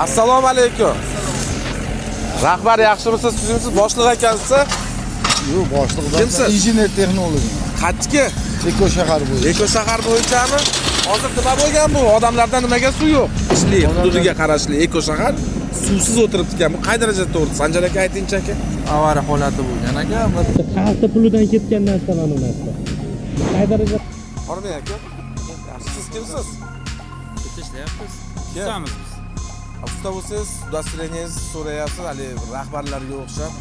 Assalomu alaykum. Rahbar, yaxshimisiz, tuzukmisiz? Boshliq ekansiz? Yo'q, boshliq. Kimsiz? Injener texnolog. Qatki? Eko shahar bo'yicha. Eko shahar bo'yichami? Hozir nima bo'lgan bu? Odamlarda nimaga suv yo'q? Ishli hududiga qarashli eko shahar suvsiz o'tiribdi ekan. Bu qay darajada to'g'ri? Sanjar aka, aytingchi aka. Avariya holati bo'lgan aka. Xalqni pulidan ketgan narsa mana bu narsa. Qay darajada Hormang aka. Yaxshi, siz kimsiz? Bitta ishlayapmiz. Kim? Ustamiz biz. Usta bo'lsangiz, удостоверение ngizni so'rayapsiz, haligi rahbarlarga o'xshab.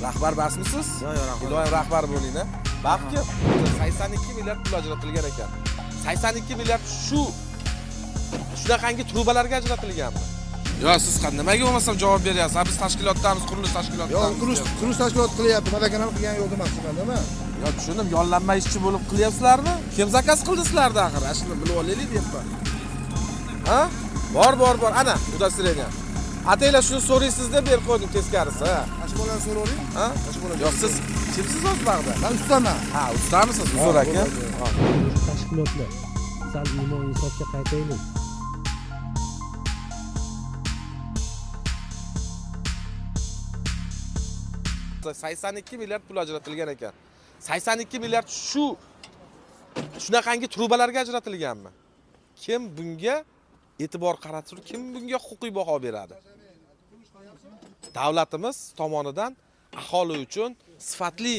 Rahbar emasmisiz? Yo'q, yo'q, rahbar. Iloyim rahbar bo'ling, a. Balki 82 milliard pul ajratilgan ekan. 82 milliard shu shunaqangi trubalarga ajratilganmi? Yo, siz nimaga bo'lmasam javob beryapsiz? Ha, biz tashkilotdamiz, qurilish tashkilotidamiz. Yo'q, qurilish tashkilot qilyapti. Madakan ham qilgan yo'q demoqchiman, nima? Yo, tushundim, yollanma ishchi bo'lib qilyapsizlarmi? Kim zakaz qildi sizlarni axir? Ana shuni bilib olaylik deyapman. Ha? Bor, bor, bor. Ana, удостоверение. Atanglar shuni so'raysiz deb berib qo'ydim teskarisi, ha. Mana shu bolani so'ravering. Ha? Mana shu bola. Yo, siz kimsiz o'zi bag'da? Men ustaman. Ha, ustamisiz, uzr aka. Ha. Tashkilotlar sal iymon insofga qaytaylik. Ha. 82 milliard pul ajratilgan ekan. 82 milliard shu shunaqangi trubalarga ajratilganmi? Kim bunga e'tibor qaratib, kim bunga huquqiy baho beradi? Davlatimiz tomonidan aholi uchun sifatli,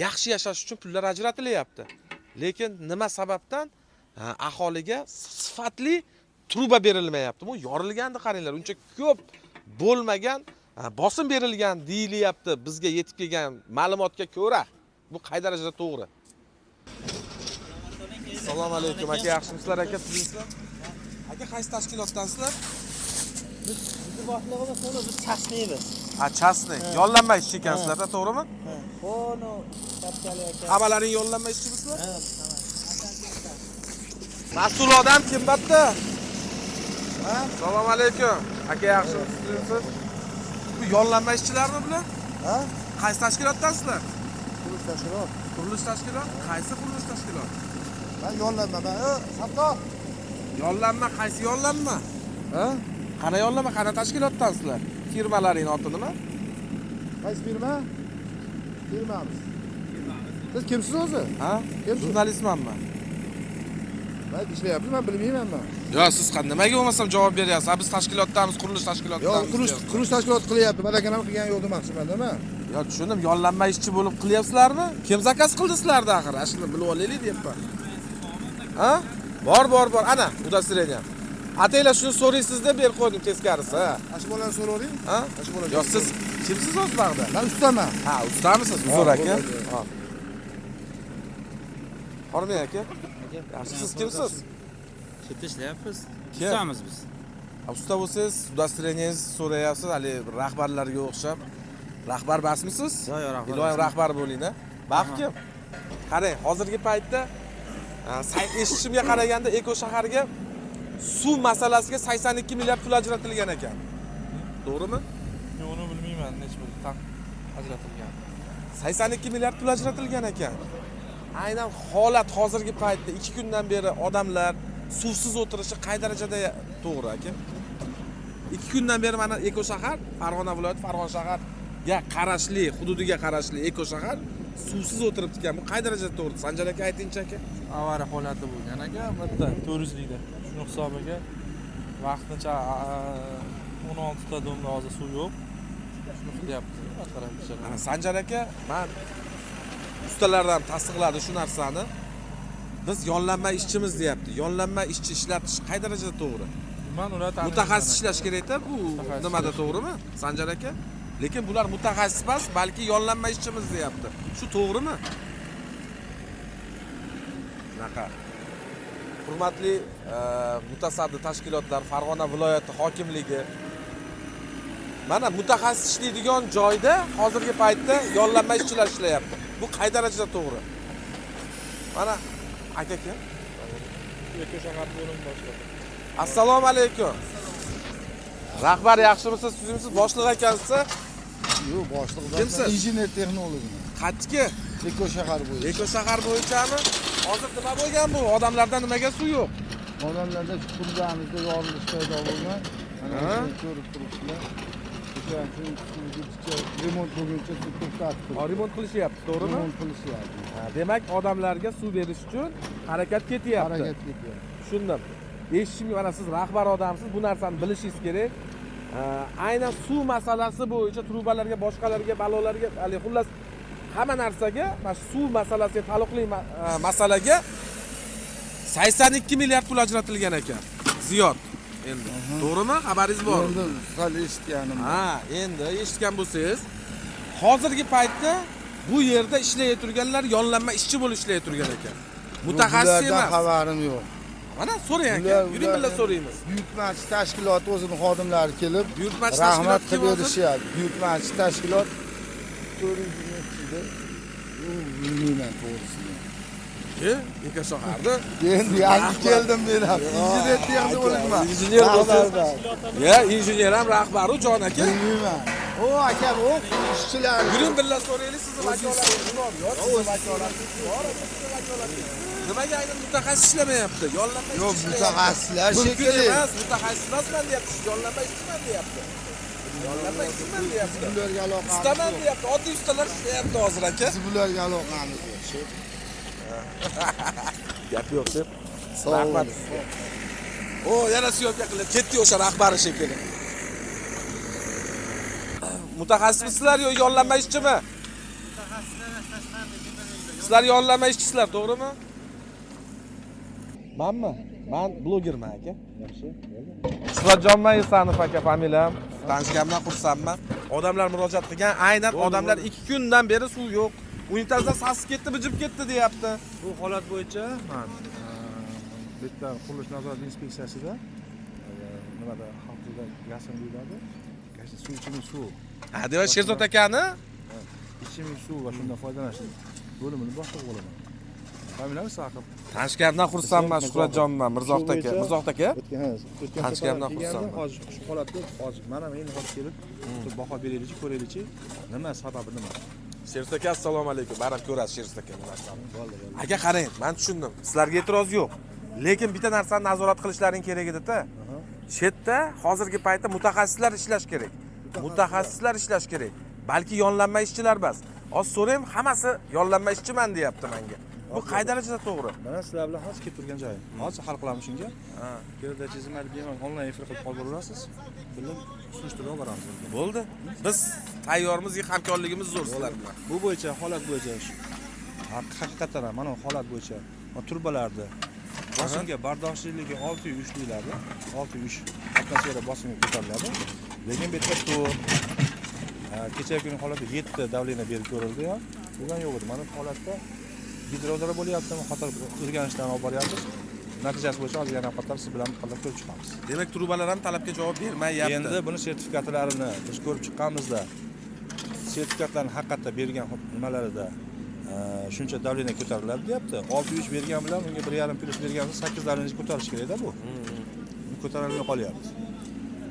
yaxshi yashash uchun pullar ajratilyapti. Lekin nima sababdan aholiga sifatli truba berilmayapti? Bu yorilgandi, qaranglar, uncha ko'p bo'lmagan bosim berilgan deyilyapti bizga yetib kelgan ma'lumotga ko'ra. Bu qay darajada to'g'ri? Assalomu alaykum aka, yaxshimisizlar aka, tuzukmisizlar? Aka, qaysi tashkilotdansizlar? Bizni boshlig'imiz uni, biz частный miz. Ha, частный. Yollanma ishchi ekansizlar, to'g'rimi? Uni shapkali aka. Hammalaring yollanma ishchimisizlar? Ha, Mas'ul odam kim bu yerda? Assalomu alaykum. Aka, yaxshimisiz? Bu yollanma ishchilarmi bular? Ha? Qaysi tashkilotdansizlar? Qurilish tashkilot. Qurilish tashkilot? Qaysi qurilish tashkilot? Men yollanma. Sattor. Yollanma, qaysi yollanma? Ha? Qana yollanma, qana tashkilotdansizlar? Firmalaring oti nima? Qaysi firma? Firmamiz. Siz kimsiz o'zi? Ha? Kimsiz? Jurnalistmanmi? Men ishlayapmiz, men bilmayman men. Yo, siz nimaga bo'lmasam javob beryapsiz? Ha, biz tashkilotdamiz, qurilish Yo'q, tashkilotidamiz. qurilish tashkilot qilyapti. Madakan ham qilgan yo'q demoqchiman, nima? Yo, tushundim, yollanma ishchi bo'lib qilyapsizlarmi? Kim zakaz qildi sizlarni axir? Ana shuni bilib olaylik deyapman. Ha? Bor, bor, bor. Ana, удостоверение. Atanglar shuni so'raysiz deb berib qo'ydim teskarisi, ha. Mana shu bolani so'ravering. Ha? Mana shu bola. Yo, siz kimsiz o'zi bag'da? Men ustaman. Ha, ustamisiz, uzr Ha, aka. bo'ldi. Ha. Hormang aka. Yaxshi, siz kimsiz? Bitta ishlayapmiz. Kim? Ustamiz biz. Ha, usta bo'lsangiz, удостоверение ngizni so'rayapsiz, haligi rahbarlarga o'xshab. Rahbar emasmisiz? Yo'q, yo'q, rahbar Iloyim emasman. rahbar bo'ling, a. Baxt kim? Qarang, hozirgi paytda eshitishimga qaraganda eko shaharga suv masalasiga 82 milliard pul ajratilgan ekan. To'g'rimi? Yo'q, uni bilmayman, necha pul taq ajratilgan. 82 milliard pul ajratilgan ekan. Aynan holat hozirgi paytda 2 kundan beri odamlar suvsiz o'tirishi qay darajada to'g'ri aka? 2 kundan beri mana eko shahar, Farg'ona viloyati Farg'ona shaharga qarashli, hududiga qarashli eko shahar suvsiz o'tiribdi ekan. Bu qay darajada to'g'ri? Sanjar aka, aytingchi aka. Avariya holati bo'lgan aka, bitta 400 likda. Shuni hisobiga vaqtincha 16 ta domda hozir suv yo'q. Shuni qilyapmiz. Bartaraf ishlar. Mana Sanjar aka, man ustalardan tasdiqladi shu narsani. Biz yollanma ishchimiz deyapti. Yollanma ishchi ishlatish qay darajada to'g'ri? Man ular taniyman Mutaxassis aka. ishlash kerakda bu Mutaxassis nimada, ishlash. to'g'rimi Sanjar aka? Lekin bular mutaxassis emas, balki yollanma ishchimiz deyapti. Shu to'g'rimi? Shunaqa. Hurmatli mutasaddi tashkilotlar, Farg'ona viloyati hokimligi, mana mutaxassis ishlaydigan joyda hozirgi paytda yollanma ishchilar ishlayapti. Bu qay darajada to'g'ri? Mana aka kim? Eko shahar bo'lim boshlig'i. Assalomu alaykum. Rahbar, yaxshimisiz, tuzukmisiz? Boshliq ekansiz? Yo'q, boshliq. Kimsiz? Injener texnolog. Qatki? Eko shahar bo'yicha. Eko shahar bo'yichami? Hozir nima bo'lgan bu? Odamlarda nimaga suv yo'q? Odamlarda shu turbamizda yorilish paydo bo'lgan. Mana shuni ko'rib turibsizlar. O'sha shu remont bo'lguncha suv to'xtatib turibdi. Remont qilishyapti, to'g'rimi? Remont qilishyapti. Demak, odamlarga suv berish uchun harakat ketyapti. Harakat ketyapti. Tushundim. Eshitishimga, mana siz rahbar odamsiz, bu narsani bilishingiz kerak. Aynan suv masalasi bo'yicha trubalarga, boshqalarga, balolarga, haligi xullas hamma narsaga, mana shu suv masalasiga taalluqli masalaga 82 milliard pul ajratilgan ekan. Ziyod endi. To'g'rimi? Xabaringiz bormi? Endi sal eshitganim. Ha, endi eshitgan bo'lsangiz, hozirgi paytda bu yerda ishlay turganlar yollanma ishchi bo'lib ishlay turgan ekan. Mutaxassis Bulardan emas. xabarim yo'q. Mana so'rang aka, yuring birga so'raymiz. Buyurtmachi tashkilot o'zini xodimlari kelib Buyurtmachi rahmat tashkilot kim qilib hozir? berishyapti. Buyurtmachi tashkilot 400 nechi, u bilmayman to'g'risini. Bekashaharda Endi yangi keldim men ham. Injener texnik bo'libman. Injener bo'lsangiz. Rahbarman. Ya, injener ham rahbaru jon aka. Bilmayman. O aka, o ishchilar. Yuring birga so'raylik, sizni vakolatingiz bor. Yo'q, sizni vakolatingiz bor, sizni vakolatingiz. Nimaga aynan mutaxassis ishlamayapti? Yollanma ishchi Yo'q, ishlayapti. mutaxassislar Mumkin shekilli. emas, mutaxassis emasman deyapti, yollanma ishchiman deyapti. Yollanma ishchiman deyapti. Bularga aloqamiz Ustaman yo'q. deyapti, oddiy ustalar ishlayapti hozir aka. Biz bularga aloqamiz yo'q. Gap yo'q deb. Sog' Rahmat bo'ling. sizga. O, yana syomka qilib ketdi o'sha rahbari shekilli. Mutaxassismisizlar yo yollanma ishchimi? Sizlar yollanma ishchisizlar, to'g'rimi? Manmi? Man blogerman aka. Yaxshi. Shuhratjonman Esanov aka familiyam. Tanishganimdan xursandman. Odamlar murojaat qilgan, aynan odamlar 2 kundan beri suv yo'q. Unitazdan sasib ketdi, bijib ketdi deyapti. Bu holat bo'yicha man bu yerda qurilish nazorat inspeksiyasida nimada xalq tilida gasim deyiladi. Gasim suv, ichimlik suv. Ha, demak Sherzod akani Ichimlik suv va shundan foydalanish bo'limini boshlig'i bo'laman. Familiyam Saqib. Tanishganimdan xursandman Shuhratjonman, Mirzohid aka. Mirzohid aka. O'tgan, ha, o'tgan Tanishganimdan safar kelgandim, xursandman. hozir shu holatda hozir mana ham endi hozir kelib bir baho beraylikchi, ko'raylikchi, nima sababi nima. Sherzod aka, assalomu alaykum. Baribir ko'rasiz Sherzod aka bu narsani. Bo'ldi, bo'ldi. Aka qarang, men tushundim. Sizlarga e'tiroz yo'q. Lekin bitta narsani nazorat qilishlaring kerak edi-da. Shu yerda hozirgi paytda mutaxassislar ishlash kerak. Mutaxassislar ishlash kerak. Balki yollanma ishchilar emas. Hozir so'rayim, hammasi yollanma ishchiman deyapti menga. Bu qay darajada to'g'ri? Mana sizlar bilan hozir kelib turgan joyim. Hozir hal qilamiz shunga. Peredachingizni mayli bemalol onlayn efir qilib olib boraverasiz. Birga surishtirib olib boramiz. Bo'ldi. Biz tayyormiz, hamkorligimiz zo'r sizlar bilan. Bu bo'yicha holat bo'yicha haqiqatan ham mana bu holat bo'yicha trubalarni bosimga bardoshliligi 6,3 deyiladi. 6,3 atmosfera bosimga ko'tariladi. Lekin bu yerda 4, kecha kuni holatda 7 давление berib ko'rildi ham. Bugun yo'q edi. Mana bu holatda gidroudar bo'lyaptimi? Xato o'rganishlarni olib boryapmiz. Natijasi bo'yicha hozir yana qator siz bilan qilib ko'rib chiqamiz. Demak, trubalar ham talabga javob bermayapti. Endi buni sertifikatlarini biz ko'rib chiqqanimizda sertifikatlarni haqiqatda bergan nimalarida shuncha давление ko'tariladi deyapti. 6,3 bergan bilan unga 1,5 plyus berganimizda 8 давление ko'tarish kerakda bu. Bu ko'tarilmay qolyapti.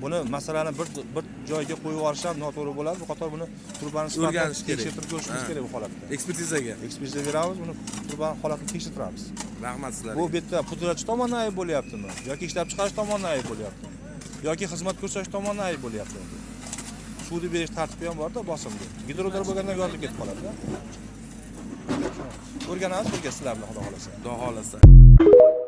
Buni masalani bir joyga qo'yib yuborish ham noto'g'ri bo'ladi. Bu qator buni trubani sifatini O'rganish kerak. Tekshirtirib ko'rishimiz kerak bu holatda. Ekspertizaga. Ekspertiza beramiz, buni trubani holatini tekshirtiramiz. Rahmat sizlarga. Bu yerda pudratchi tomonidan ayb bo'lyaptimi yoki ishlab chiqarish tomonidan ayb bo'lyaptimi yoki xizmat ko'rsatish tomonidan ayb bo'lyaptimi? Suvni berish tartibi ham borda bosimga. Gidroudar bo'lganda yorilib ketib qoladi. O'rganamiz birga sizlar bilan, xudo xohlasa. Xudo xohlasa.